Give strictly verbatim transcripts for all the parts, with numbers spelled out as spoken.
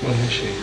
Bonjou, cheri.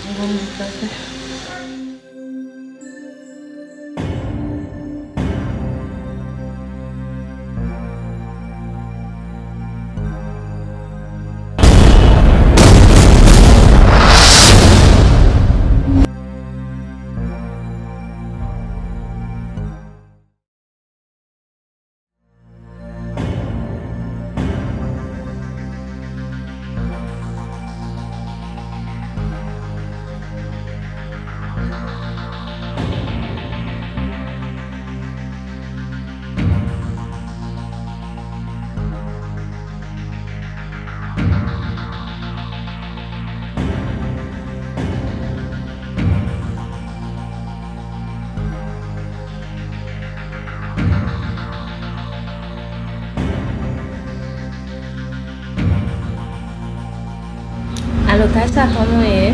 Alo, Tacha, kòman w ye?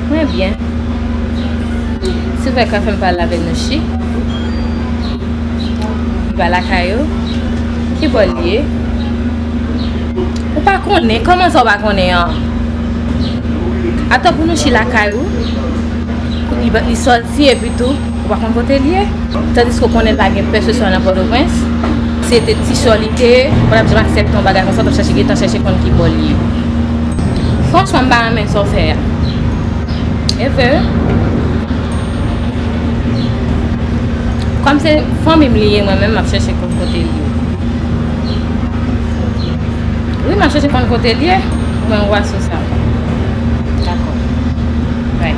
Mwen byen. Silvè ka fè m pale avè Nouchi. Li pa lakay ou? Ki bò l ye? Ou pa konnen? Kòman sa ou pa konnen an? Atò pou Nouchi lakay ou? Li, li sòti epi tou, ou pa konn kote l ye. Tandiske ou konnen l pa gen pè se swa nan Pòtoprens. Si se te ti sè w li te ye, ou pa t ap janm aksepte yon bagay konsa, w t ap chache gentan chache konn ki bò l ye. Franchman, m pa renmen sa w fè a. E vre wi. Kòm se fanmi m li ye, mwen menm, m ap chache konn kote l ye. Wi, m ap chache konn kote l ye. Mwen wè sou sa. Dakò. Bye.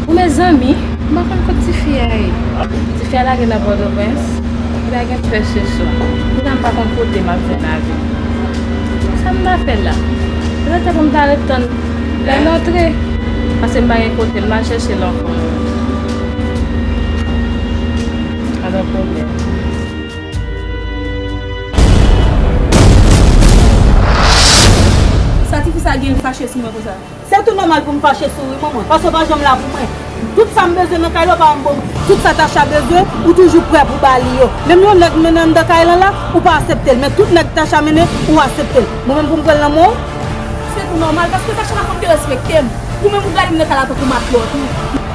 Ou mezanmi, m pa konn kot tifi a ye. Tifi a lage nan Pòtoprens. Li pa gen pè se swa. Kounya m pa konn kote m ap jwenn avè l. Sa m ta fè la? Petèt pou m ta ret tann lè l antre. Paske m pa gen kote, m al chèche l ankò. Pa gen pwoblèm. Sa tifi sa gen fache sou mwen konsa? Se tou nòmal pou m fache sou ou wi, manman, paske w pa janm la pou mwen. Tout sa m bezwen nan kay la, w pa janm ban m. Tout sa Tacha bezwen, ou toujou prè pou ba li yo. Menm yon nèg mennen anndan kay lan la, ou pa aksepte l. Men tout nèg Tacha mennen, ou aksepte l. Mwen menm pou m pran l nan men w? Se tou nòmal, paske Tacha pa konn derespekte m. Ou menm ou gade m nan kay la tankou matlòt ou.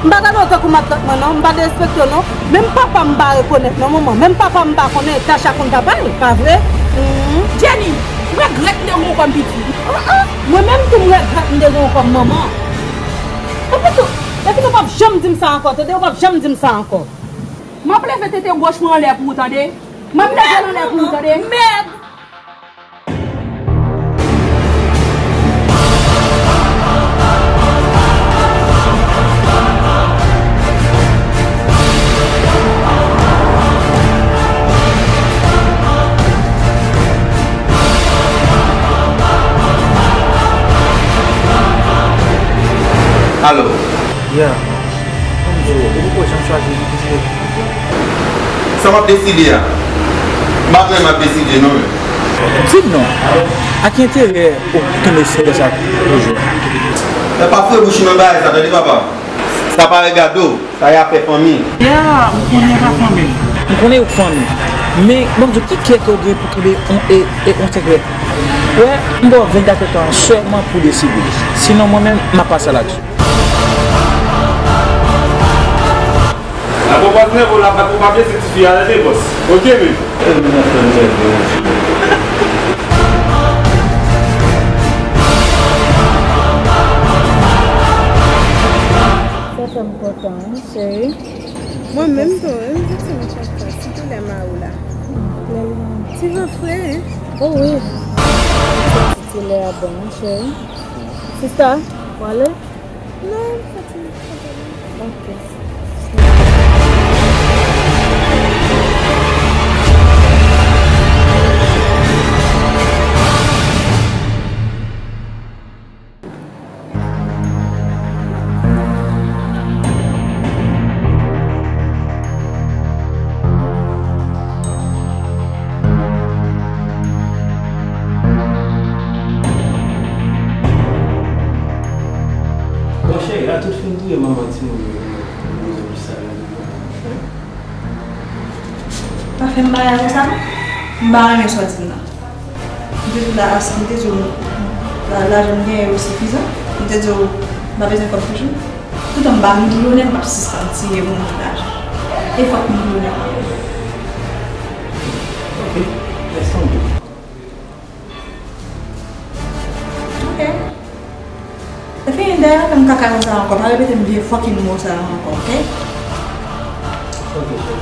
M pa gade w tankou matlòt mwen non, m pa derespekte w non. Menm papa m pa rekonèt non, manman. Menm papa m pa konnen Tacha konn papa l, pa vre? Humm. Jenny, m regrèt m te gen w kòm pitit. An, an. Mwen menm tou m regrèt m te gen w kòm manman. Epi tou, epi tou w p ap janm di m sa ankò, tande, w p ap janm di m sa ankò. M ap leve tete goch mwen anlè pou ou, tande. M ap leve l anlè pou ou, tande. Mèd! Alo. Ya. Kòm di w, ou poko janm chwazi li pou jwe. Sa m ap deside a, m pa konnen m ap deside non, men. Di m non, a ki enterè ou kenbe sekrè sa toujou? E pa foure bouch ou nan bagay sa, tande papa. Sa pa regade w, sa e afè fanmi. Ya, ou konnen e pa fanmi l. M konnen yo k fanmi. Men, ban m di w, ki kè ke w gen pou kenbe yon, e, e, yon sekrè? Wè, m ba w vennkat èdtan sèlman pou w deside. Sinon, mwen menm, m ap pase a laksyon. Apre w ap nève w la, bat w pa blese tifi a, tande bòs. Oke, men. E, men nan fè m nève, monchè. M kontan, wi, cheri. Mwen menm tou, wi, m santi m kontan, sitou lè m a ou la. Lè li menm. Ti van fre, wi. O wi. Ti lè a bon, wi, cheri. Sista, w ale? Non, m santi m kontan. Ok. Bon, cheri, a tout fin touye manman timoun yo, nou bezwen plis sa nan vi nou. Pa fè m bagay konsa non. M pa renmen sa w di m nan. M te di w la, m te di w la, lajan m genyen yo sifizan. M te di w m pa bezwen kòb toujou. Poutan m pa milyonè, m p ap sispann tire pou m gen lajan. E fòk milyonè. Ok, lèse tombe. Ok. Epi, dèyè fè m kaka konsa ankò, pa repete m vye fucking mo sa yo ankò, ok? Ok, cheri.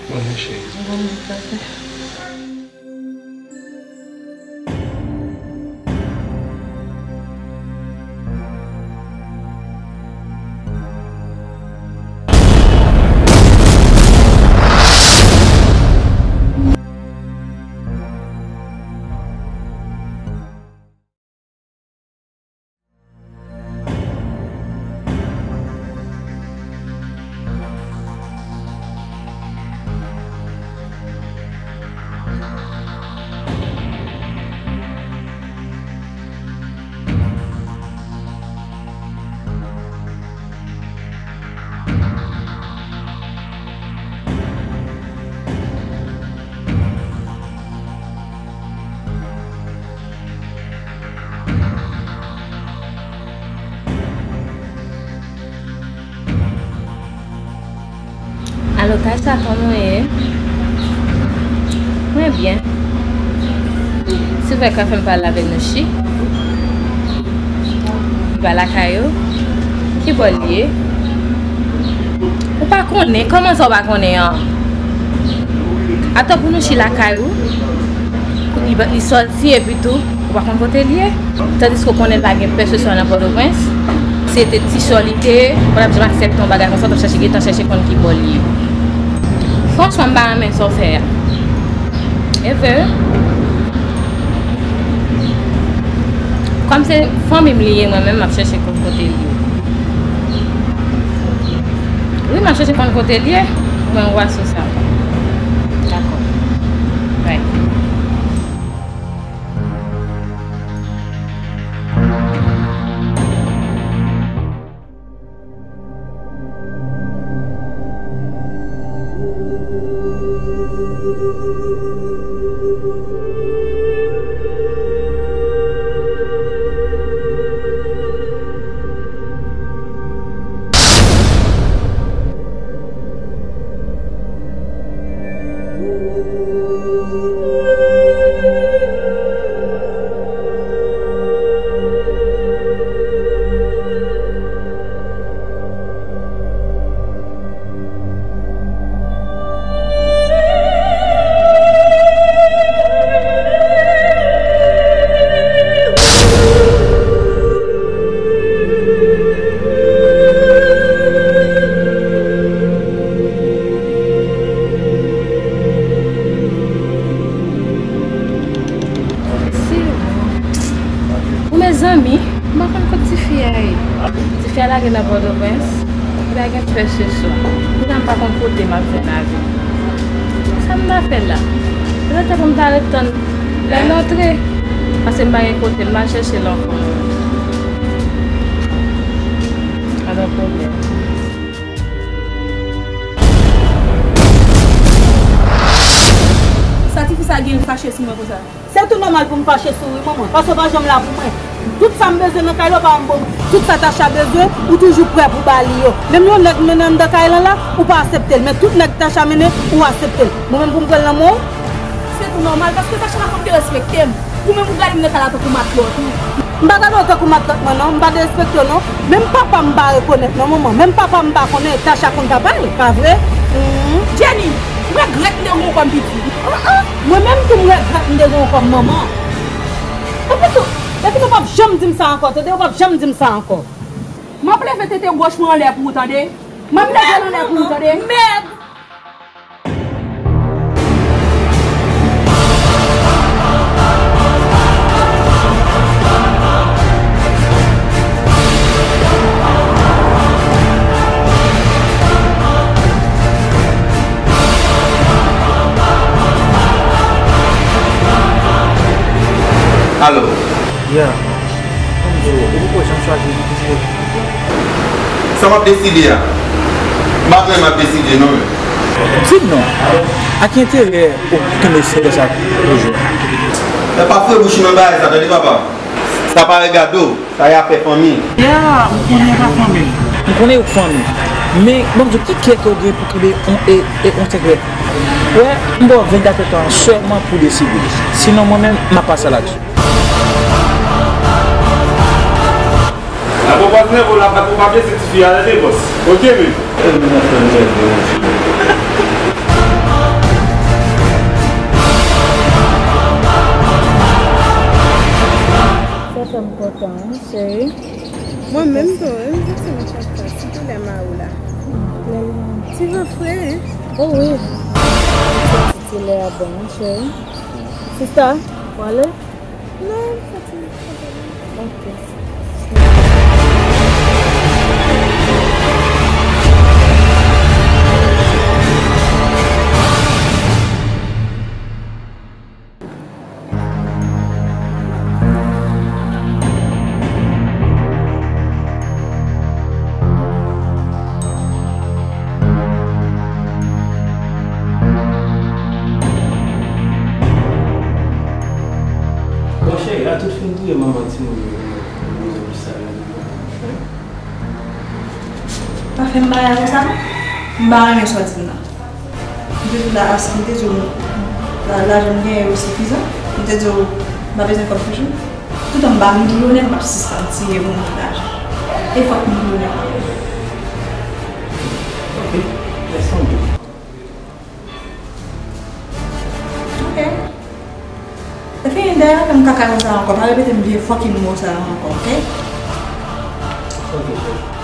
Mwen, cheri. Alo, Kacha, kòman w ye? Mwen byen. Silvè ka fè m pale avè Nouchi. Li pa lakay ou? Ki bò l ye? Ou pa konnen? Kòman sa w pa konnen an? Atò pou Nouchi lakay ou? Li, li sòti epi tou, ou pa konn kote l ye. Tandiske w konnen l pa gen pè sosyo nan Pòtoprens. Si se te ti sè w li te ye, ou pa t ap janm aksepte yon bagay konsa, w t ap chache gentan chèche konn ki bò l ye. Franchman, m pa renmen sa w fè a. E vre wi. Kòm se fanmi m li ye, mwen menm, m ap chèche konn kote l ye. Wi, m ap chèche konn kote l ye. Mwen wè sou sa. Dakò. Bye. Fè chèche w. Kounya m pa konn kote m ap jwenn avè l. Sa m ta fè la? Petèt pou m ta ret tann lè l antre. Paske m pa gen kote, m al chèche l ankò. Pa gen pwoblèm. Sa tifi sa gen l fache sou mwen konsa? Se tou nòmal pou m fache sou ou wi, manman, paske w pa janm la pou mwen. Tout sa m bezwen nan kay la, w pa janm ban m. Tout sa Tacha bezwen, ou toujou prè pou ba li yo. Menm yon nèg mennen anndan kay lan la, ou pa aksepte l. Men tout nèg Tacha mennen, ou aksepte l. Mwen menm pou m pran l nan men w? Se tou nòmal, paske Tacha pa konn derespekte m. Ou menm ou gade m nan kay la tankou matlòt, wi. M pa gade w tankou matlòt mwen non, m pa derespekte w non. Menm papa m pa rekonèt non, manman. Menm papa m pa konnen Tacha konn papa l, pa vre? Jenny, m regrèt m te gen w kòm pitit. An, an, mwen menm tou m regrèt m te gen w kòm manman. Epi tou, epi tou w p ap janm di m sa ankò, tande, w p ap janm di m sa ankò. M ap leve tete goch mwen anlè pou ou, tande. M ap leve l anlè pou ou, tande. Mèd! Alo. Yeah. Kòm di w, ou poko janm chwazi li pou jwe. Sa w ap deside a? M pa kwè m ap deside non, men. Di m non, a ki enterè ou kenbe sekrè sa pou jwe? E pa foure bouch ou nan bagay sa, tande papa. Sa pa regade w, sa e afè fanmi. Ya, ou konnen pa fanmi. M konnen ou fanmi. Men, bon, di ki kè ke w gen pou kenbe on, e, e, on sekrè? Wè, m ba w vennkat è tan sèlman pou deside. Sinon, mwen menm, m ap pase a lakay. Apre patnè pou la, pou pa blese tifi a, tande bòs. Oke, men. Sa fè m kontan, wi, cheri. Mwen menm tou, wi, m santi m chak fwa, sitou lè m a ou la. Lè li menm. Ti van fre, wi. O wi. Santi ti lè a bon, wi, cheri. Sista, w ale? Non, m santi m kontan. Ok. Bon, cheri, a tout fin touye manman timoun yo, yo bezwen plis sa yo. Pa fè m bagay konsa non. M pa renmen sa w di m nan. M te di w la, m te di w la, lajan m genyen yo sifizan. M te di w m pa bezwen kòb toujou. Toutan m pa milyonè, m p ap sispann tiye moun pou lajan. E fòk m milyonè kanmenm. Ok, lèse m di w. Ok. Epi, dèyè fè m kaka konsa ankò, pa repete m vye fucking mo sa yo ankò, ok? Ok, cheri.